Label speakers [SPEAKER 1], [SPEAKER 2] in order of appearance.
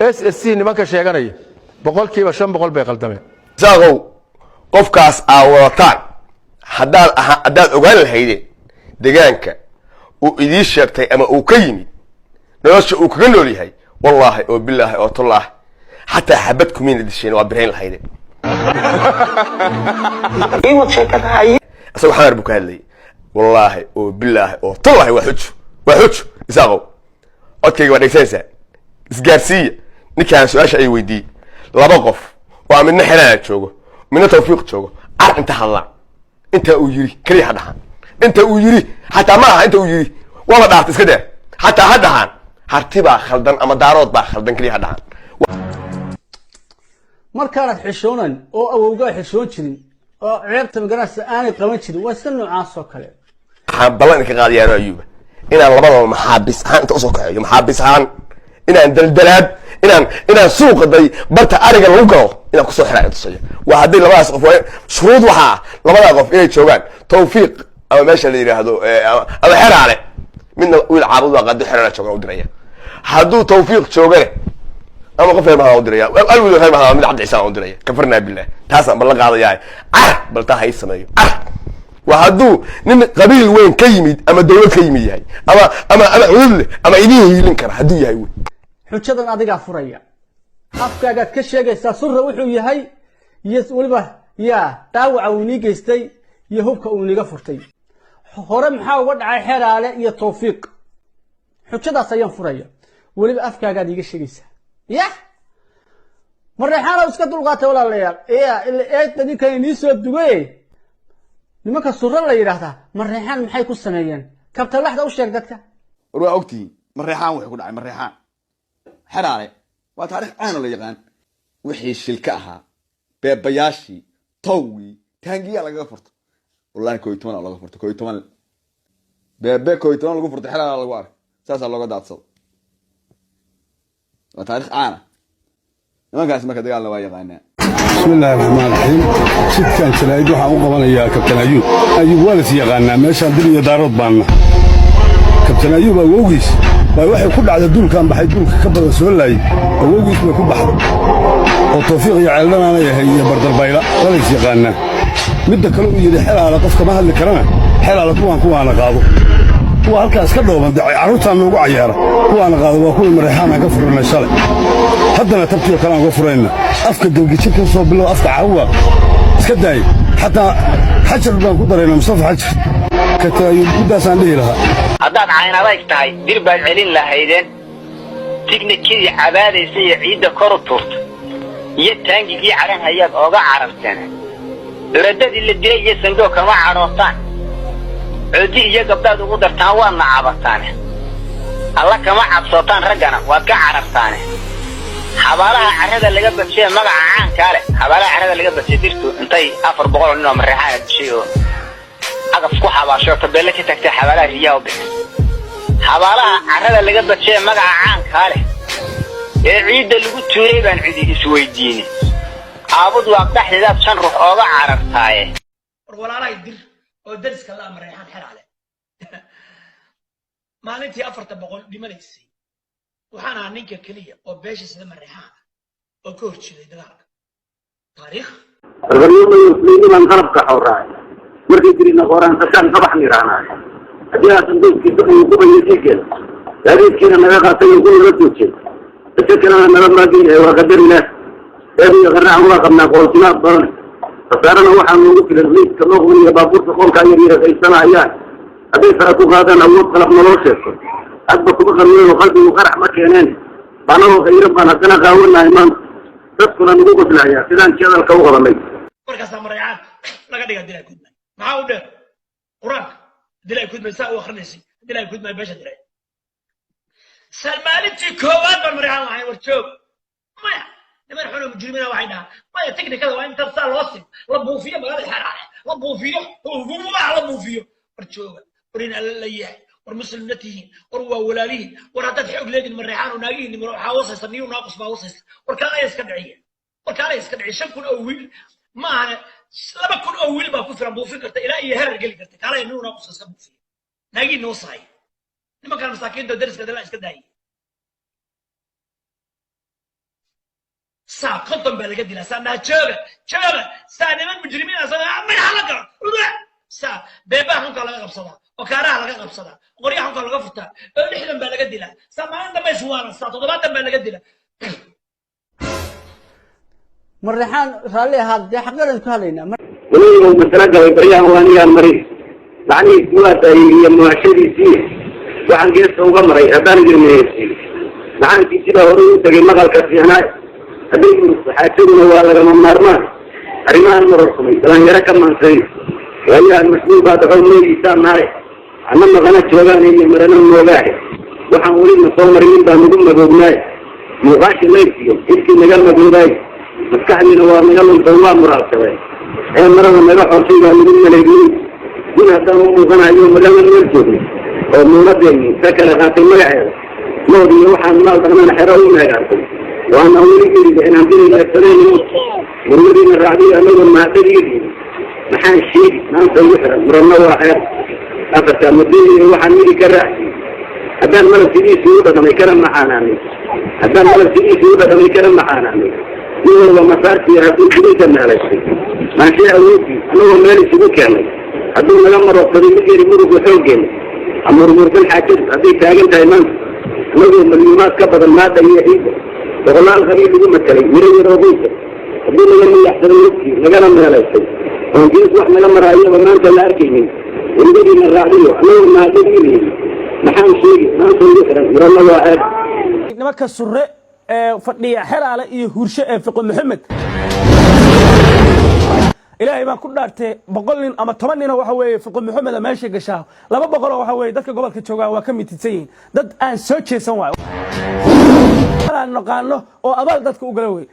[SPEAKER 1] SSC nimanka sheeganaya 500% bay qaldameen.
[SPEAKER 2] Isaaqow, qofkaas aa wadataan haddaad aha, haddaad ogaan lahaydeen deegaanka uu idiin sheegtay ama uu ka yimid, nolosha uu kaga nool yahay, wallaahi oo bilaahi oo tullaah, xataa xabad kumayna disheen, waa birayn lahaydeen. Isago Xamar buu ka hadlayay. Wallaahi oo bilaahi oo tullahi, waa xujo, waa xujo. Isaaqow, codkayga waa dhegsanaysaa. Isgaarsiiya ninkaan su-aasha ay weydiiyey. Laba qof oo midna Xeraana joogo, midna Tawfiiq joogo, car inta hadlaan, inta uu yiri keliya ha dhahaan. Inta uu yiri xataa ma aha, inta uu yiri waaba dhaarta iska dee. Xataa ha dhahaan Harti baa khaldan ama Daarood baa khaldan, keliya ha dhahaan.
[SPEAKER 3] Markaanad xishoonan oo awowgaa xishoon jirin oo ceebta maganacsi aanay qaban jirin, waa iska noocaas oo kale.
[SPEAKER 2] Waxaan ballan idinka qaadayaano, Ayuuba, inaan labadaba maxaabis ahaan inta usoo kaxeeyo, maxaabis ahaan inaan daldalaad, inaan suuqa day barta ariga lagu galo inaan kusoo xiraayo tusaya. Waa hadday labadaas qof, waa shuruud, waxaa ah labadaa qof inay joogaan Tawfiiq ama meesha la yidhaahdo ama Xeraale. Midna wiil Caabud waa qado Xeraale joogan u diraya. Hadduu Tawfiiq joogane, ama qof reer Mahadaan u diraya, al wiil reer Mahadaan, mid Cabdi Ciisaan u diraya. Kafarnaa billah, taasaan ballan qaadayaa. Car bal taa ha ii sameeyo. Car waa hadduu nin qabiil weyn ka yimid ama dawlad ka yimid yahay ama cudud leh ama idiin hiilin kara hadduu yahay wey.
[SPEAKER 3] Xujadan adigaa furaya, afkaagaad ka sheegaysaa Surra wuxuu yahay iyo weliba yaa dhaawaca uu inii geystay iyo hubka uu iniga furtay. Hore maxaa uga dhacay Xeraale iyo Tawfiiq? Xujadaas ayaan furaya, weliba afkaagaad iiga sheegaysaa. Yah, Mareexaana iska dulqaatay, walaalayaal. Ya ila eedda ninkan inii soo dugay, nimanka Surre la yidhaahdaa, Mareexaan maxay ku sameeyeen? Kabtalaxda u sheeg dadka.
[SPEAKER 4] War waa ogtihiin Mareexaan wuxuu ku dhacay Mareexaan Xeraale. Waa taarikh caano la yaqaan. Wixii shilka ahaa, beebayaashii, towgii, taangiyaa lagaga furto. Wallahi 11 laga furto, 11 beebe, 11 lagu furto Xeraale lagu arkay, saasaa looga daadsado. Waa taarikh caana. Nimankaas marka dagaalna waa yaqaanaa.
[SPEAKER 5] Bismi illaahi raxmaan raxiim. Jidkan jaraa'id waxaan u qabanayaa Kabtan Ayuub. Ayuub waa las yaqaanaa, meeshaan Dir iyo Daarood baanna. Kabtan Ayuub awowgiis baa waxay ku dhacday duulkan baxay, duulka ka badan soo laayey, awowgiis bay ku baxday oo Tawfiiq iyo Ceeldhanaana yahay iyo Bardarbayla. Waa lays yaqaanaa. Midda kale uu yidhi Xelaala qof kama hadli karana, Xelaala kuwaan kuwaana qaado, kuwa halkaas ka dhooban carruurtaan noogu cayaara, kuwaana qaado waa kuwii Mareexaan aan ka furanay shalay, haddana tabtiyo kale aan uga furayna. Afka Gelgijir ka soo bilow, afka Cawwa iska daay, xataa Xajar baan ku daraynaa, Mustafa Xajar kataayo. Middaasaan dhihi lahaa.
[SPEAKER 6] Haddaad caynadayg tahay, dir baad celin lahaydeen. Tignikidii cabaadaysa iyo ciidda kor u tuurta iyo taangigii cadhan hayaad ooga cararteen. Curadadii la dilay iyo sandoo kama cadhootaan. Codi iyo gabdhaad ugu dartaan, waadna cabataane. Alla kama cabsootaan, raggana waad ka carartaane. Xabaalaha carrada laga badshee magaca caankaa leh, xabaalaha carrada laga badshay, Dirtu intay 400 oo nin oo Mareexaana dishay oo cagaf ku xabaasho, tabeelle ka tagtay, xabaalaha riyaha u bixin. Xabaalaha carrada laga badshee magaca caankaa leh ee ciidda lagu tuuray baan cidi isweydiini. Caabud Waaq dhexdeedaad shan ruux ooga carartaaye.
[SPEAKER 7] War walaalahay Dir oo dariska la Mareexaan Xeraale, maalintii 400 dhimanaysay waxaan ahaa ninka keliya oo beesha sida Mareexaan ah oo ka hor jiray dagaalka taariikh.
[SPEAKER 8] Qarqaryomayo qalabka xawraay markay jirina qoraan qashaan qabax nirahnaa. Haddii aasan doodkiisa uu gubayo dhiiggeeda, gaadiidkiina naga qaatay oo kuna la joojiyay, dadka kalena nala maagin yahay, waa qadar Ilaah. Eed iyo qaraacan waa qabnaa, qooltimaad badan. Khasaarana waxaa noogu filan liidka loo iyo baabuurta qoolkaa yar yar haysanayaan. Hadday sara ku qaadaan awood qalab naloo sheegto, hadba kuma qarween oo qalbigu qarax ma keeneen. Baanagoo khayran baan haddana qaawanahay maanta, dadkuna nagu qoslahayaa sidaan jadalka u qabanay.
[SPEAKER 7] Markaasaa Mareexaan laga dhigaa Dilay Kudmay. Maxaa u dheer Qur-aanka Dilay Kudmay saa u akrinaysay, Dilay Kudmay beesha dilay. Sal maalintii koowaad baan Mareexaan lahayn, war joog, maya, niman xun oo mujrimiina waxay dhahaan, maya, tiknikada waa in saa loo sim la buufiyo, magaalada Xeraale la buufiyo, la buufiyo. War jooga, war in Alla la yahay, war muslimna tihiin, war waa walaalihiin. War haddaad xoog leediin, Mareexaan oo naagihiin waxaa wasaysa, niyu naaqus baa wasaysa. War kaalaya iska dhiciya, war kaalaya iska dhiciya. 5000 oo wiil ma ahane, 2000 oo wiil baa ku filan, buufin karta ilaa iyo Herar geli karta. Kaalaya niyu naaqus iska buufiya, naagihiin noo sahay, nimankan masaakiinta dariska dala iska daayay. Saa 50 baa laga dilaa. Saa naa jooga, jooga. Saa niman mujrimiin ah, saa madaxa la galo. Saa beebaha xunkaa laga qabsadaa oo kaaraha laga qabsadaa, qoryaha xunkaa laga furtaa oo 60 baa laga dilaa. Saa maalin dambe iswaalan, saa 70 baa laga dilaa.
[SPEAKER 3] Mareexaan, raalli ahaad dee, xaqadan ku hadlaynaa.
[SPEAKER 8] Weliga uu masalo galay baryahan waa anigaan marin macnihiisi waa daayey iyo muhashadiisii. Waxaan geesta uga maray haddaan idin mehesiyo macaankiisii baa horey u tegay maqalka fiicnaay. Hadday murugto xaajaduna waa lagama maarmaan. Arrimahan marorsamay dhalinyaro ka maansay waayahan mashguul baa dhaxow mooyiisaan nahay anna maqana joogaan iyo marana moogaahe. Waxaan welina soo marinin baa nagu madoognaay, muuqaashi layrkiyo idkii naga madoobaay, maskaxdiina waa naga luntay, waa muraadsadeen ee marada naga xorshay baa nagu maleegiyey. Gun haddaan u muuqanayo magaalada meel joognay oo muunadeenni ka kala qaatay magaceeda mood iyo waxaan maal dhaqnaan xero u meegaartay, waana weli geliga inaan dinay leefsadeen murugadiina raacday anagoo mahadadiga diiday. Maxaan sheegi maanta ugu xiran muranna waa ceeb afartaa muddadiina waxaan midi ka raacsiiyey. Haddaan malab sidiisii u dhadhamay kana macaanaanay, haddaan malab sidiisii u dhadhamay kana macaanaanay, nin walba masaartii hadduu jidinka meelaystay, maanshee awoodii anagoo meel isugu keenay hadduu naga maroogsaday mid yari muruga xooggeena amurmursan xaajadu hadday taagan tahay maanta, anagoo malyuumaad ka badan maadha iyo ciidda boqolaal qabiil lagu matalay miro yaroo qoysa hadduu naga miyaxsaday lugtii nagana meelaystay oon gees wax naga maraayaba maanta la arkaynin, urugadiina raacdiyo anagoo mahadadiinayni, maxaan sheegi maanta ugu xiran muranna waa ceeb.
[SPEAKER 9] Nimanka Surre ee fadhiya Xeraale iyo Hurshe ee Fiqo Maxamed, Ilaahay baan ku dhaartay, 100 nin ama 10 ninoo waxa weeye Fiqo Maxameda meesha gashaa, 200 waxa weeye dadka gobolka joogaa waa ka mitidsan yihiin. Dad aan soo jeesan waayo aan naqaano oo abaal dadka u gala wey.